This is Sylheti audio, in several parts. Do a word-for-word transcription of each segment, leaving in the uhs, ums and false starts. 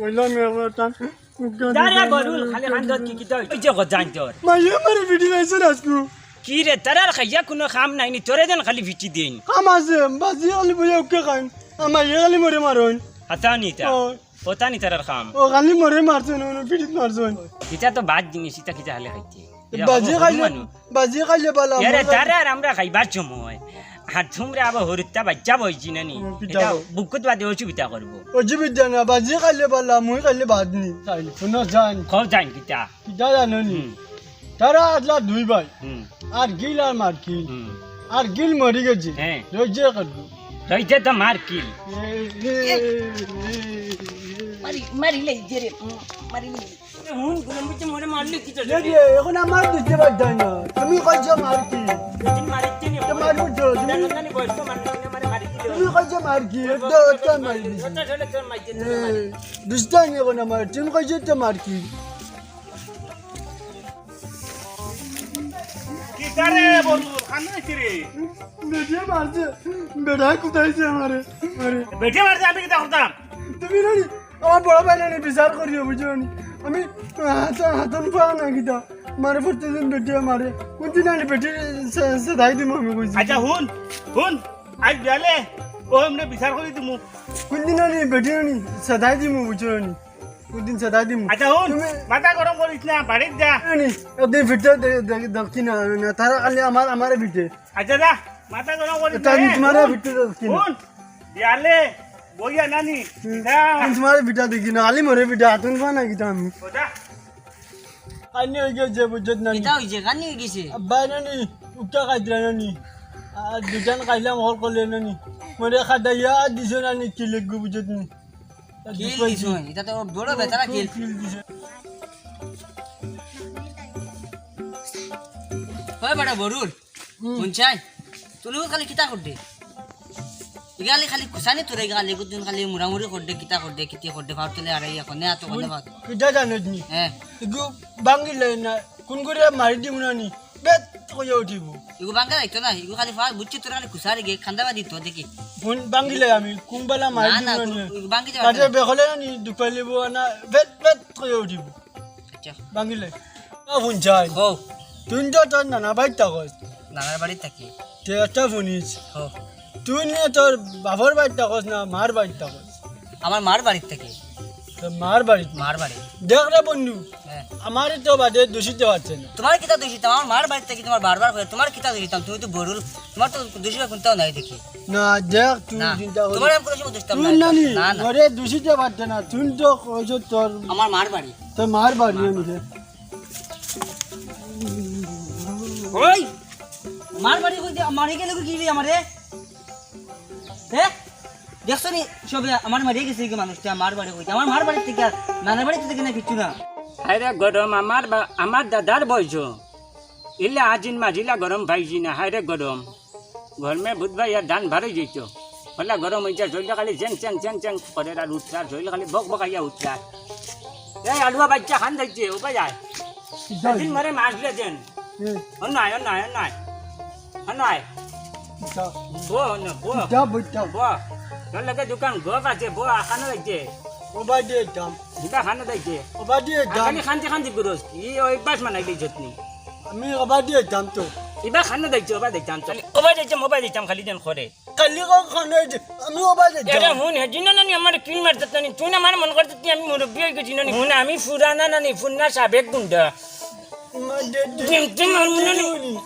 কইলাম এবার তান দাঁড়া গরুল, খালি কান্দত কি কিতা অইছে? ওই যে গজাইন তোর। মাইয়া আমারে পিটি লাইছে আজকু। কি রে, তারার খাইয়া কুনু কাম নাই নি, তোরে দেন খালি পিটি দেইন। কাম আছে, বাজি খালি বইয়া উক্কা খাইন। আর মাইয়া খালি মরে মারইন। হাতা নিতা। ও। ওতা নি তারার কাম। ও খালি মরে মারছইন, অনো পিটিত মারছইন। ইটা তো বাদ জিনিস, ইটা কিতা হালে খাইতে? ইটা বাজি খাইলে, বাজি খাইলে বালা, এরে তারা আর আমরা খাইবার সময়। আর তোমরা আবার হরুত্তা বাচ্চা বইছি না নি? হুম, পিঠা এটা বই। বুকুত বাদে অসুবিধা করবো। অসুবিধা না, বাজি খাইলে বালা, মুই খাইলে বাদ নি। খাইলে, হুনো জান। কও জান কিতা? কিতা জানো নি? হুম। তারা আছলা দুই ভাই। হুম। আর গিল আর মারকিল। হুম। আর গিল মরি গেছে। হ্যাঁ। রইছে কত? রইছে তো মারকিল। এ, এ, এ, এ, এ। মারি, মারি লাই দে রে, উম, মারি লাই। এ, হুন, গুলাম বুঝে মরে মারলে কি চলে? এ রে, এখন আমার বুঝতে পারতাম না। তুমি কইছো মারকিল। তুমি মারিতে নি, তো মারবো তো, তুমি জানো না নি, বয়স তো মারলে না, মারে মারি দিলে। তুমি কইছো মারকিল, তো, তো মারি দিছি। ওটা চলে, তোর মাইকে এ, দিলে মারি। দুষ্টামি এখন আমার, তুমি কইছো তো মারকিল। কিতা রে বন্ধু, কান্দো কিতা রে? বেটিয়ে মারছে, বেটায় কুতাইছে আমারে, আমারে। বেটিয়ে মারছে, আমি কিতা করতাম? তুমি নানি, আমার বড় ভাই নানি বিচার করিও, বুঝছো নি? আমি হাত, হাতন পাও না কিতা, মারে প্রতিদিন বেটিয়ে মারে। কোনদিন নানি বেটি সে-, সেদাই দিমু আমি কইছি। আচ্ছা, হুন, হুন, আজ বিয়ালে, ও এমনে বিচার করি দিমু। কোনদিন নানি বেটি নানি সেদাই দিমু, বুঝছো নি? কোনদিন সেদাই দিমু। আচ্ছা, হুন, তুমি মাথা গরম করিস না, বাড়িত যা। নি, একদিন ফিরতে দে-, দে-, দেখি না, না, তারা খালি আমার, আমারে ফিটে। আচ্ছা, যা, মাথা গরম করিস এটা না, আমি এ, তোমারে হুন, ফিটে দেখি না। হুন, বিয়ালে, বইয়া নানি, হুম। যা। আমি তোমারে ফিটা দেখি না, খালি মরে ফিটা, হাতুন পাও না কিতা আমি। ও যা। কানি হই গেছে, বুঝছত নানি? কিতা হইছে? কানি হই গেছে? আব্বা নানি, উক্কা খাইতরা নানি। আর দুটান খাইলাম, হল করলে নানি। মরে খাদাইয়া দিছে নানি, কিল এগু, বুঝছত নি? কিল দিছে, ইটা তো বড় বেটারা কিল। কিল দিছে। ওই বেটা বরুল, হুম। হুনছাই? তুই খালি কিতা করদে? ইগা খালি, খালি কুসানি তোরে, ইগা খালি গুদিন খালি মুড়ামুড়ি করদে, কিতা করদে, কিতি করদে, ফাউর তলে আড়াই, এখন নে আতো, কোনে ফাউর। কিতা জানোস নি? হ্যাঁ। ইগু ভাঙ্গিলে না, কুন করে মারি দিমু না নি? বেত কইয়া উঠিব। ইগু ভাঙ্গা যাইতো না, ইগু খালি ফাউর, বুঝছি তোর খালি কুসারি গে, খান্দা বাদি তো দেখি। হুন, ভাঙ্গিলে আমি, কুনবালা মারি না, না, দিমু না নি? ইগু ভাঙ্গি যাবে বাদে না। বেখলে না নি, দুপাই লিব না, বেত, বেত কইয়া উঠিব। আচ্ছা। ভাঙ্গিলে। ও হুনছাই। ও। তুই তো তোর নানা বাড়িত থাকস। নানার বাড়িত থাকি। তে একটা হুনিস। ও। তুই নে তোর বাপর বাড়িত থাকস না মার বাড়িত থাকস? আমার মার বাড়িত থাকি। তোর মার বাড়িত? মার বাড়িত। দেখ রে বন্ধু, হ্যাঁ। আমারে তো বাদে দোষিত পারছে না। তোমার কিতা দোষিত? আমার মার বাড়িত থাকি তোমার বারবার কই, তোমার কিতা দোষিত? তুমি তো বরুল, তোমার তো দোষিত কুনতাও নাই দেখি। না, দেখ, তুই না, চিন্তা করিস। তোমার আমি কোনো সময় দুষতাম তুই না। নানি, না, না। ওরে দোষিত পারতে না, তুই তো কইছ তোর আমার মার বাড়ি। তোর মার বাড়ি মার আমি বাড়ি। রে। ওই, মার বাড়ি কই দে, মারি গেলে কি রে আমারে? হে? দেখছো নি, সবে আমার মারিয়ে গেছে কি মানুষটা, মার বাড়ি কই দে। আমার মার বাড়ি থাকি, নানার বাড়ি থাকি না কিচ্ছু না। হায় রে গরম, আমার বা-, আমার দাদার বয়স। ইলা আজিন মাঝিলা গরম পাইছি না, হায় রে গরম। গরমে বুধ ভাই আর ধান ভারই যাইতো। হলা গরম হইছে, শরীরটা খালি চ্যাং, চ্যাং, চ্যাং, চ্যাং করে আর উঠছে, আর শরীর খালি বক বকাইয়া উঠছে। এই আলুয়া বাচ্চা খান যাইছে, ও ভাই আয়। একদিন মরে মাছ দিয়ে দেন। হুম। ও নাই, ও নাই, ও নাই। ও নাই। যা। বো, না, বো। যা, বইটা। বো। তোর লগে দোকান গপ আছে, বো, আখানো যাইছে। ও ভাই দিয়ে দাম। দুটা খানো যাইছে। ও ভাই দিয়ে আর দাম। খালি খান্তি খান্তি করস। ই অভ্যাস মানাই দিছত নি। আমি ও ভাই দিয়ে দাম তো। ইবা খানো যাইছে, ও ভাই দেখতাম তো। ও ভাই দেখতাম, ও ভাই দেখতাম, খালি যেন করে। কালি কখন খানো হয়েছে? আমি ও বাজে এরে যাও। হুন, হেদিন না নি আমার কিল মারতে নানি, তুই না আমার মন করতে তুই আমি মুরব্বি হয়ে গেছি নানি। হুন, আমি ফুরানা নানি, ফুরনা সাবেক গুন্ডা। মা, দে, দে, দিন, দিন, দিন, হুন, দিন, নানি। দিন,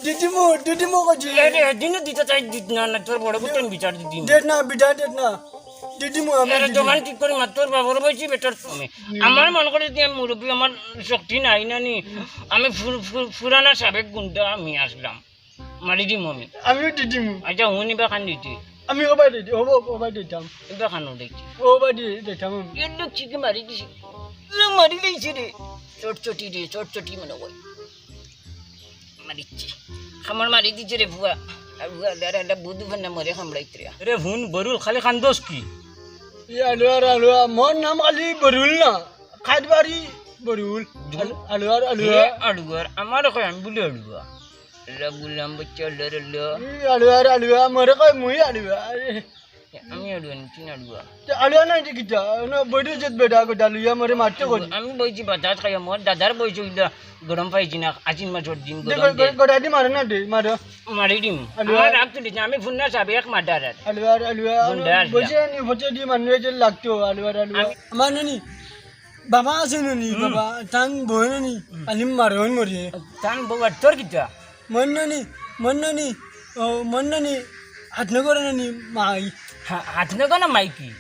দিদিমু, দিদিমু করছি। এরে, হেদিনও দিতে চাই, দিত না, না, তোর বড় গুটেন বিচার দিদিমু। দে না, বিটা দে না। দিদিমু, আমি এরা দিদিমু। দোকান ঠিক করি মাত্র বাবর বইছি বেটার তুমি। হুম। আমার মনে করে যে আমি মুরব্বী, আমার শক্তি নাই না নি। আমি ফু-, ফু-, ফুরানা সাবেক গুন্ডা আমি আসলাম। মারি দিমু আমি। আমিও দিদিমু। আচ্ছা, হুন ইবা খান দিতে। আমি ওবায় দিতে, ওবা-, ওবায় দিতাম। ইবা খান দিতে। ওবায় দি-, দিতাম আমি। এর লোক চিকে মারি দিছি। এ মারি দিছি রে। চটচটি রে, চটচটি মনে হয়। মারিছে। খামড় মারি দিছে রে বুয়া। আর বুয়া, দাঁড়া, দাঁড়া, বুধু ভান্না মরে খামড়াইতে রে। রে হুন, বরুল, খালি কান্দস কি? ই আলুয়ার আলুয়া, মোর নাম খালি বরুল না। খাটবাড়ি বরুল। আলু-, আলুয়ার আলুয়া। এ আলুয়ার, আমারে কয় আমি বুলি আলুয়া। আল্লাহ গুলাম বাচ্চা, আল্লাহ, আল্লাহ। ই আলুয়ার আলুয়া, মোরে কয় মুই আলুয়া। আরে। আমি আলুয়া নি, তুই আলুয়া। তে আলুয়া নাই যে কিতা? না, বইরে যেত বেটা গোটা লইয়া মোরে মারতে করি। আমি বইছি বাতাস খাইয়া, মোর দাদার বইছি ওইটা গরম পাইছি না, আশ্বিন মাসর দিন দে, গরম গো-, দিন। গো-, গোটা দি মারো না দে, মারো। মারি দিম। আলুয়া। আমার রাগ তুলিস না, আমি ফুন্না সাবে এক মার্ডার। আলুয়ার আলুয়া, গুন্ডা আলুয়া। বইছে নি, বইছে দি মানুষ যে লাগতো, আলুয়ার আলুয়া। আমি আমার নানি, বাবা আছে নানি, হুম। বাবা, তান বই নানি, হুম। আলিম মারো মরে। তান বউ আর তোর কিতা? মন নানি, মন নানি, ও, মন নানি, হাত নগর নানি, মাই। হা-, হাত নগর না মাই কি?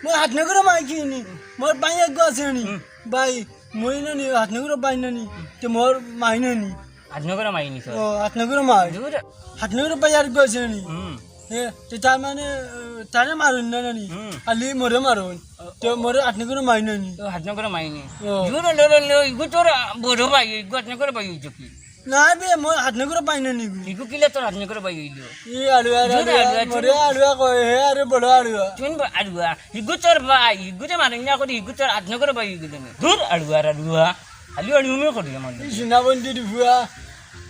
মোর হাত নগর মাই কি নি? মোর ভাই একগো আছে নি? হুম। ভাই, মই নানি, হাত নগর ভাই নানি, তে মোর মাই নানি। হাত নগর মাই নি তোর? ও, হাত নগর মাই। দূর। হাত নগর ভাই আরেকগো আছে নি? হুম। এ, তে তার মানে, এ, তারে মারুন না নানি? হুম। খালি মোরে মারুন। তে মোরে হাত নগর মাই নানি। ও, হাত নগর মাই নি। ও। দূর, লো, লো, লো, ইগু তোর বড় ভাই, ইগু হাত নগর ভাই হইছে কি? না বে, মোর হাত নগর পাই না নিগু। ইগু কিলা তোর হাত নগর ভাই হইল? ই আড়ুয়া, দূর আড়ুয়া, আড়ুয়া, মোরে চুপ। আড়ুয়া কয়, হে আরে বড় আড়ুয়া। তুই বা-, আড়ুয়া, ইগু তোর ভাই, ইগু যে মারেন না করে, ইগু তোর হাত নগর ভাই হইল না। দূর আড়ুয়া, আড়ুয়া। খালি আড়ুয়া করে আমার। ই সিনাবন্দির ভুয়া।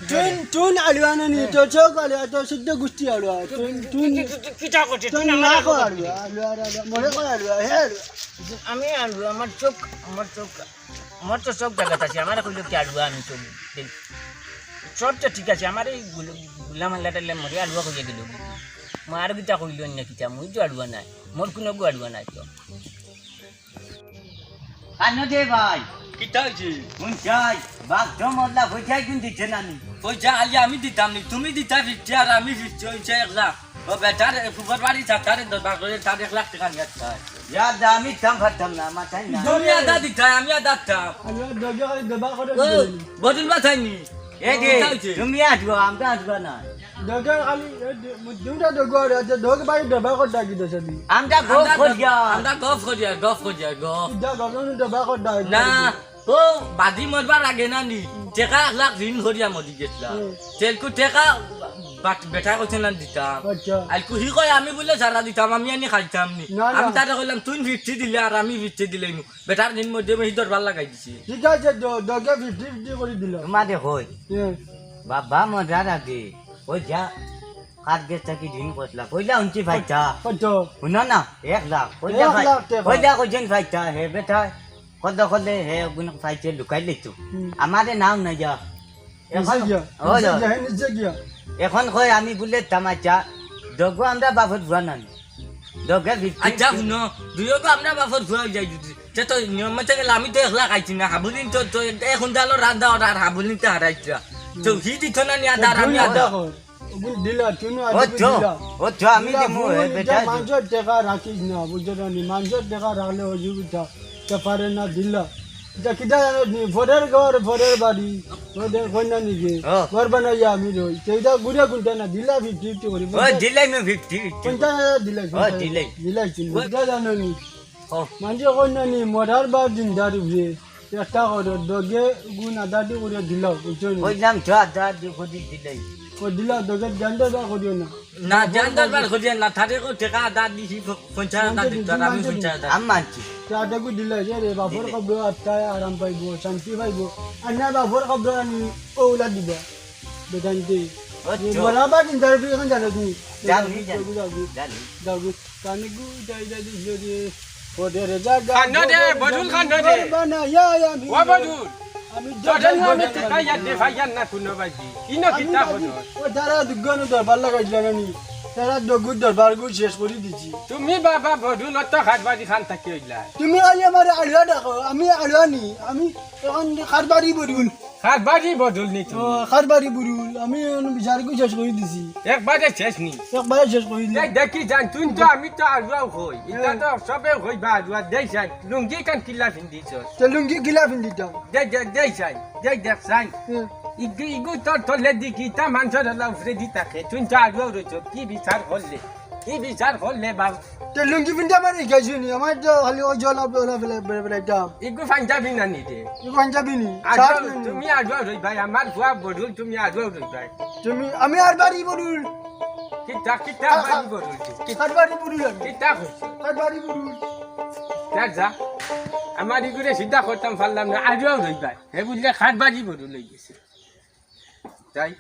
তুই, তুই আড়ুয়া না নি, হ্যাঁ। তোর চোখ আড়ুয়া, তোর শুদ্ধ গুষ্টি আড়ুয়া। তুই, তুই, তুই, তুই, তুই কিতা করছিস? তুই তুই না আমার কো আগে আড়ুয়া, আড়ুয়া, আড়ুয়া, মোরে কয় আড়ুয়া, হে আড়ুয়া। আমি আড়ুয়া, আমার চোখ, আমার চোখ। মোর তো চোখ জাগাত আছে, আমারে কইলো কি আড়ুয়া, আমি চোখ দেই। সব তো ঠিক আছে, আমার এই গুল-, গুলাম আল্লাহ টাল্লাহ মরে আড়ুয়া কইয়া গেল। মা আর কিতা কইলো না কিতা, মুই তো আড়ুয়া নাই, মোর কোনো গু আড়ুয়া নাই তো। কানো দে ভাই। কিতা হইছে? হুন চাই, বাঘ তো মরলা, পয়সা একদিন দিতে না নি। পয়সা আলি আমি দিতাম নি, তুমি দিতা ফিরতে আর আমি ফিরতে হইছে এক লাখ। ও বেটার, এ, ফুফার বাড়ি যা, তারে দরবার করে, তার এক লাখ টাকা নিয়ে আসতে হয়। ইয়া দা, আমি দিতাম পারতাম না, মাথায় না। তুমি আধা দিতায়, আমি আধা দিতাম। আমি আর দরজা খালি দেবা করে ও, দিলাম। বদল মাথায় নি। এ দে, কিতা হইছে? তুমি আসবো, আমরা আসবো না। দরজা খালি, এ দে, দুটা দরজা আর আছে, দরজা ভাই দেবা করে ডাকি দেছে দি। আমরা গফ আমরা করিয়া। আমরা গফ করিয়া, গফ করিয়া, গফ। ইটা গফ না দেবা করে ডাকি না। দেছে। ও, বাদি মরবার আগে না নি, হুম। টেকা এক লাখ ঋণ করিয়া মরি গেছলা। হুম। তেলকু টেকা বাট-, বেটা কইছে না দিতাম। আচ্ছা। আইলকু হি কয় আমি বুলে সারা দিতাম, আমি আনি খাইতাম নি। না, না। আমি তারে কইলাম, "তুই ফিফটি দিলে আর আমি ফিফটি দিলাইমু।" বেটার ঋণ মধ্যে আমি হি দরবার লাগাই দিছি। ঠিক আছে, দ-, দরকার ফিফটি ফিফটি করি দিলাম। তোমারে কই? হ্যাঁ। বাবা মরার আগে, ওই যা, কার গেছ থাকি ঋণ করছলা। কইলা হুনছি ভাইটা। কত? হুনো না, এক লাখ। কইলা এক ভাই, লাখ টেকা। কইলা কইছেন ভাইটা, হে বেটা। কত কত হে গুণ পাইছে লুকাই লইতো। হুম। আমারে নাও না যা। এখন, নিচে গিয়া, ওই নিচে যা। গিয়া, হে নিচে গিয়া। এখন কয় আমি বুলে তামাচা, দগো আমরা বাপর ভুয়া নানি। দগে ফিফটি। আচ্ছা, হুনো, দুইও তো আমরা বাপর ভুয়া হয়ে যাই যদি। তে তো নিয়ম মতে গেলে আমি তো একলা খাইছি না, হাবুলিন তো, তো এখন জানো রান্দা ওরা আর হাবুলিন তো হারাইছিলা। তো হুম। হি দিত না নি আদা আর আমি আদা। ওগুন দিলা, তুই নু ও আজকে তো, দিলা। ও তো আমি দিলা, দিমু, হুন, এ এটা বেটা। মানষর টেকা রাখিস না, বুঝছো না নি? মানষর টেকা রাখলে অসুবিধা, তে পারে না দিলা। এটা কিতা জানো নি? ফরের ঘর, ফরের বাড়ি, ফরের কন্যা নিকে, ও। ঘর বানাইয়া আমি রই। তে এটা ঘুরে ঘুরতে না, দিলা ফিফটি ফিফটি করি। ও, দিলাই আমি ফিফটি ফিফটি। পঞ্চাশ হাজার দিলাই, ও, পঞ্চাশ হাজার। দিলাই। দিলাই চিনি। ও। এটা জানো নি? ও। মানষে কয় না নি, মরার বা জিন্দার উপরে একটা করো, দগে গুণ আদাদি করে দিলাও, বুঝছো নি? কইলাম তো আদাদি করে দিলাই। ও দিলাও, দগে জান দরবার করিও না। না, জান দরবার করিও না, তারে কো টেকা আদাদি হি প-, পঞ্চাশ হাজার দিত, আর আমি পঞ্চাশ হাজার। আমি মানছি। তে আদাগু দিলাই, যে রে, বাপর দিলাই। কবর আত্মায় আরাম পাইবো, শান্তি পাইবো। আর না বাপর কবর আনি, ও উলা দিবা। বেদান্তে। ও, এই চুপ। মরার বা জিন্দার উপরে এখন জানো তুমি? জানি, জানি। যাগু, যাগু। জানি। যাগু। কানে গু, যাই, যাই, যাই, যাই। ওদের জায়গা, কানো দে, ওদের বদুল জায়গা, কানো দে। ওদের বানা, ইয়া, ইয়া, আমি ও বদুল। আমি তোর জন্য আমি দরজা টেকা ইয়ার দে ভাই, ইয়ার না কোনো ভাই দি। ইনো আমি কিতা ভাবি, হলো? ও তারা দুগ্গন দরবার লাগাইছিল না নি? তারা দগুর দরবার গু শেষ করে দিছি। তুমি বাবা বদুল, অত খাটবাজি খান থাকি হইলা। তুমি আইয়া আমারে আড়ুয়া ডাকো, আমি আড়ুয়া নি, আমি এখন খাটবাড়ি বদুল। কারবারি বদল নি তুমি। ও, কারবারি বদল। আমি অনো বিচার করি শেষ করি দিছি। একবারে শেষ নি। একবারে শেষ করি দিছি। এই দেখি যাইন, তুই তো আমি তো আড়ুয়াও কই। ইটা তো সবে কইবা আড়ুয়া। দেই যাইন, লুঙ্গি কান কিলা পিন্দিছস? তে লুঙ্গি কিলা পিন্দিতাম? দেই, দেই, দেই যাইন, দেই দেখ যাইন। হুম। ইগু, ইগু তোর তলে দি কিতা মানষর হলা উপরে দি থাকে। তুই তো আড়ুয়াও রইছস। কি বিচার করলে? কি বিচার করলে বাপ? তে লুঙ্গি পিন্দা আমার এই গেছি নি। আমার তো খালি ওই জল আপনি ওলা ফেলে বেড়ে বেড়াইতাম। ইগু পাঞ্জাবি না নি রে। এই পাঞ্জাবি নি। আড়ুয়াও, শার্ট নি। তুমি আড়ুয়াও রইবায়। আমার ফুয়া বদল, তুমি আড়ুয়াও রইবায়। তুমি, আমি আর বাড়ি বদল। কিতা, কিতা আ, আ, বাড়ি বদল? কি-, কারবারি বদল আমি। কিতা কইছো? কারবারি বদল। যা, যা। আমার ইগুরে সিধা করতাম পারলাম না। আড়ুয়াও রইবায়। হে বুঝলে কারবারি বদল অই গেছে। তাই